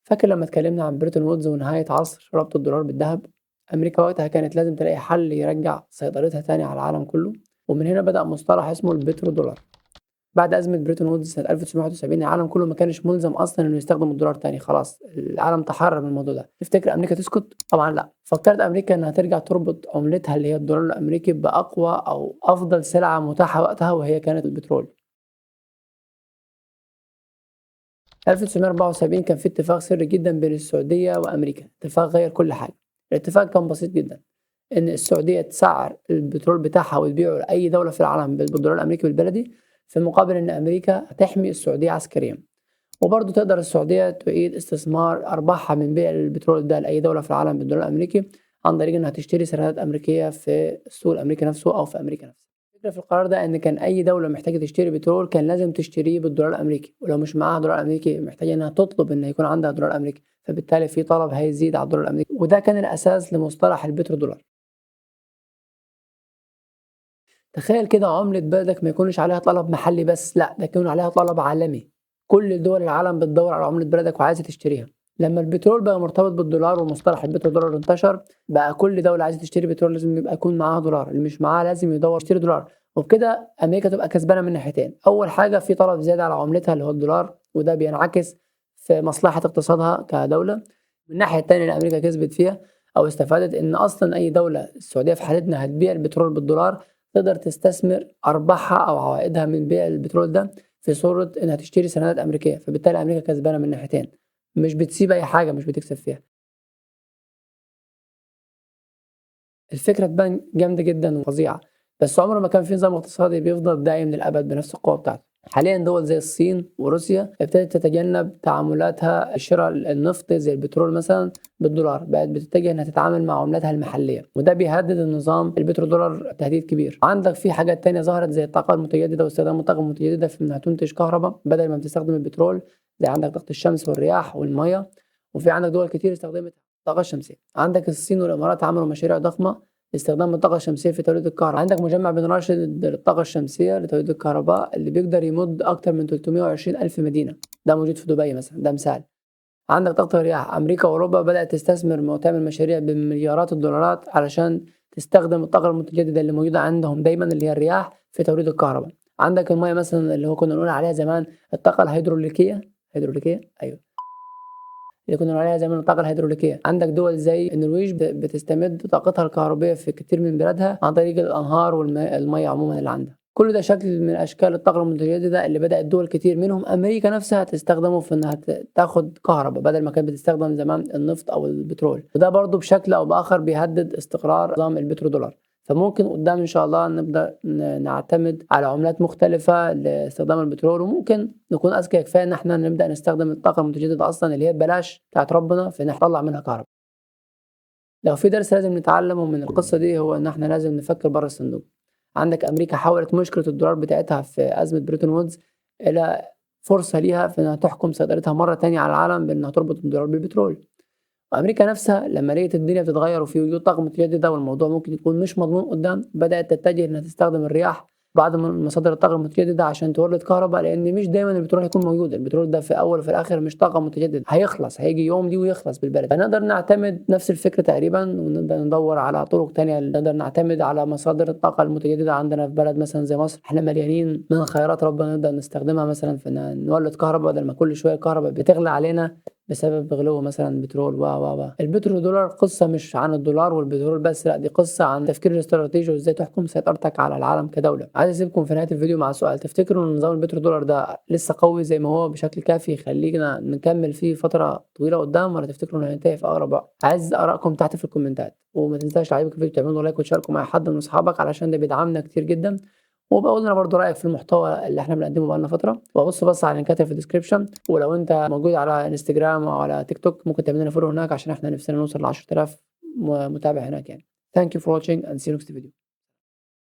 فاكر لما اتكلمنا عن بريتون وودز ونهاية عصر ربط الدولار بالذهب؟ أمريكا وقتها كانت لازم تلاقي حل يرجع سيطرتها تاني على العالم كله، ومن هنا بدأ مصطلح اسمه البترودولار. بعد أزمة بريتون وودز سنة 1971 العالم كله ما كانش ملزم أصلا إنه يستخدم الدولار تاني، خلاص العالم تحرر من الموضوع ده. تفتكر أمريكا تسكت؟ طبعا لا. فكرت أمريكا إنها ترجع تربط عملتها اللي هي الدولار الأمريكي بأقوى أو أفضل سلعة متاحة وقتها، وهي كانت البترول. 1974 كان في اتفاق سري جدا بين السعودية وأمريكا، اتفاق غير كل حاجة. الاتفاق كان بسيط جدا، إن السعودية تسعر البترول بتاعها وتبيعه لأي دولة في العالم بالدولار الأمريكي بالبلدي، في مقابل إن أمريكا تحمي السعودية عسكريا، وبرضه تقدر السعودية تعيد استثمار أرباحها من بيع البترول ده لأي دولة في العالم بالدولار الأمريكي عن طريق إنها تشتري سندات أمريكية في السوق الأمريكي نفسه أو في أمريكا نفسها. الفكرة في القرار ده إن كان أي دولة محتاجة تشتري بترول كان لازم تشتريه بالدولار الأمريكي، ولو مش معاها دولار أمريكي محتاجة إنها تطلب إن يكون عندها دولار أمريكي، فبالتالي في طلب هيزيد على الدولار الأمريكي، وده كان الأساس لمصطلح البترو دولار. تخيل كده عملة بلدك ما يكونش عليها طلب محلي بس، لا ده يكون عليها طلب عالمي، كل دول العالم بتدور على عملة بلدك وعايزة تشتريها. لما البترول بقى مرتبط بالدولار ومصطلح البترو دولار انتشر، بقى كل دولة عايزة تشتري بترول لازم يبقى يكون معاها دولار، اللي مش معاه لازم يدور يشتري دولار، وبكده أمريكا تبقى كسبانة من ناحيتين. أول حاجة في طلب زيادة على عملتها اللي هو الدولار، وده بينعكس في مصلحة اقتصادها كدولة. من الناحية التانية اللي أمريكا كسبت فيها أو استفادت إن أصلاً أي دولة، السعودية في حالتنا، هتبيع البترول بالدولار تقدر تستثمر أرباحها أو عوائدها من بيع البترول ده في صورة إنها تشتري سندات أمريكية، فبالتالي أمريكا كسبانة من ناحيتين، مش بتسيب أي حاجة مش بتكسب فيها. الفكرة تبان جامدة جدا وفظيعة، بس عمره ما كان في نظام اقتصادي بيفضل دايم للأبد بنفس القوة بتاعته. حاليا دول زي الصين وروسيا ابتدت تتجنب تعاملاتها شراء النفط زي البترول مثلا بالدولار، بقت بتتجه انها تتعامل مع عملاتها المحلية، وده بيهدد النظام البترو دولار تهديد كبير. عندك في حاجات تانية ظهرت زي الطاقة المتجددة واستخدام الطاقة المتجددة في انها تنتج كهرباء بدل ما بتستخدم البترول، زي عندك طاقة الشمس والرياح والمية، وفي عندك دول كتير استخدمت الطاقة الشمسية. عندك الصين والإمارات عملوا مشاريع ضخمة لاستخدام الطاقة الشمسية في توليد الكهرباء. عندك مجمع بن راشد للطاقة الشمسية لتوليد الكهرباء اللي بيقدر يمد أكتر من 320 ألف مدينة، ده موجود في دبي مثلا، ده مثال. عندك طاقة الرياح، أمريكا وأوروبا بدأت تستثمر وتعمل مشاريع بمليارات الدولارات علشان تستخدم الطاقة المتجددة اللي موجودة عندهم دايما اللي هي الرياح في توليد الكهرباء. عندك المية مثلا اللي هو كنا نقول عليها زمان الطاقة الهيدروليكية، هيدروليكية؟ أيوه، اللي كنا نقول عليها زمان الطاقة الهيدروليكية. عندك دول زي النرويج بتستمد طاقتها الكهربية في كتير من بلادها عن طريق الأنهار والمية عموما اللي عندها. كل ده شكل من أشكال الطاقة المتجددة اللي بدأت دول كتير منهم أمريكا نفسها تستخدمه في إنها تاخد كهرباء بدل ما كانت بتستخدم زمان النفط أو البترول، وده برضو بشكل أو بآخر بيهدد استقرار نظام البترو دولار. فممكن قدام إن شاء الله نبدأ نعتمد على عملات مختلفة لاستخدام البترول، وممكن نكون أذكياء كفاية إن إحنا نبدأ نستخدم الطاقة المتجددة أصلاً اللي هي ببلاش بتاعت ربنا في إن إحنا نطلع منها كهرباء. لو في درس لازم نتعلمه من القصة دي هو إن إحنا لازم نفكر بره الصندوق. عندك أمريكا حولت مشكلة الدولار بتاعتها في أزمة بريتون وودز إلى فرصة ليها في إنها تحكم سيطرتها مرة تانية على العالم بإنها تربط الدولار بالبترول. وأمريكا نفسها لما لقيت الدنيا بتتغير وفي وجود طاقة متجددة والموضوع ممكن يكون مش مضمون قدام، بدأت تتجه إنها تستخدم الرياح بعض من مصادر الطاقة المتجددة عشان تولد كهرباء، لأن مش دايماً البترول هيكون موجود. البترول ده في أول وفي الآخر مش طاقة متجددة، هيخلص، هيجي يوم دي ويخلص بالبلد. فنقدر نعتمد نفس الفكرة تقريباً، ونقدر ندور على طرق تانية، نقدر نعتمد على مصادر الطاقة المتجددة عندنا في بلد مثلاً زي مصر، احنا مليانين من خيرات ربنا نقدر نستخدمها مثلاً في إن نولد كهرباء بدل ما كل شوية الكهرباء بتغلى علينا بسبب غلو مثلاً بترول و و و. البترو دولار قصة مش عن الدولار والبترول بس، لا دي قصة عن التفكير الاستراتيجي وازاي تحكم سيطرتك على العالم كدولة. عايز اسيبكم في نهاية الفيديو مع سؤال، تفتكروا ان نظام البترو دولار ده لسه قوي زي ما هو بشكل كافي يخلينا نكمل فيه فترة طويلة قدام، ولا تفتكروا انه هينتهي في اقرب وقت؟ عايز ارائكم تحت في الكومنتات، وما تنساش لو عجبك الفيديو تعملوا like وتشاركوا مع حد من اصحابك علشان ده بيدعمنا كتير جدا. وبقول لنا برضو رأيك في المحتوى اللي احنا بنقدمه بقالنا فترة، وبص بص على اللينكات في ال description، ولو انت موجود على انستجرام او على تيك توك ممكن تعمل لنا follow هناك عشان احنا نفسنا نوصل ل 10000 متابع هناك. Thank you for watching and see you next video.